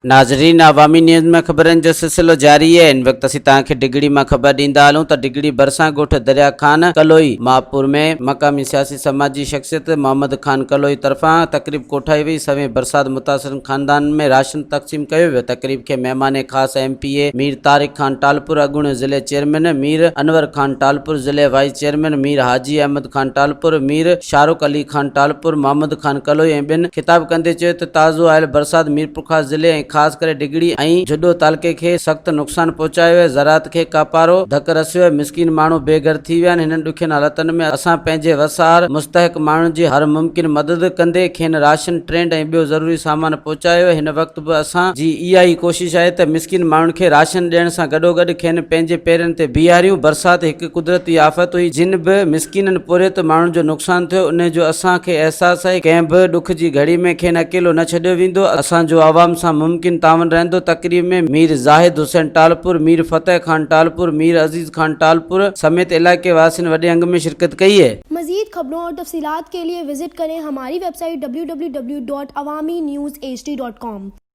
ناظرين عوامي نيوز ۾ خبرن جو سلسلو جاري آهي هن وقت اسين توهان کي ڊگهڙي مان خبر ڏيندا هلون ته ڊگهڙي ڀرسان ڳوٺ دريا خان ڪلوئي ماهپور ۾ مقامي سياسي سماجي شخصيت محمد خان ڪلوئي طرفان تقريب ڪوٺائي وئي سوين برسات متاثرن خاندانن ۾ راشن تقسيم ڪيو ويو تقريب کي مهمان خاص M P A Mir Tariq Khan Talpur اڳوڻي ضلعي چيئرمين مير انور خان ٽالپر ضلعي وائيس چيئرمين مير حاجي احمد خان ٽالپر مير شاهرخ علي خان ٽالپر محمد خان ڪلوئي ۽ ٻين خطاب ڪندي چيو ته تازو آيل برسات ميرپورخاص ضلعي ۽ خاص ڪري ڊگهڙي ۽ جهڏو تعلقي کي سخت نقصان پهچايو آهي، زراعت کي ڪاپارو ڌڪ رسيو آهي، مسڪين ماڻهو بي گهر ٿي ويا آهن، هنن ڏکين حالتن ۾ اسان پنهنجي وس آهر مستحق ماڻهن جي هر ممڪن مدد ڪندي کين راشن، ٽينٽ ۽ ٻيو ضروري سامان پهچايو آهي، هن وقت به اسان جي اها ئي ڪوشش آهي ته مسڪين ماڻهن کي راشن ڏيڻ سان گڏوگڏ کين پنهنجي پيرن تي بيهاريون، برسات هڪ قدرتي آفت هئي، جن به مسڪينن پورهيت ماڻهن جو نقصان ٿيو، انهي جو اسان کي احساس آهي، ڪنهن به ڏک جي گهڙي ۾ کين اڪيلو نه ڇڏيو ويندو، اسان جو عوام سان ممڪن تعاون رهندو، تقريب ۾ مير زاهد حسين ٽالپر، مير فتح خان ٽالپر، مير عزيز خان ٽالپر سميت علائقي واسين وڏي انگ ۾ شرڪت ڪئي. مزيد خبرون اور تفصيلات کے لئے وزٽ ڪرين ھماري web site www.awamiNewsHD.com.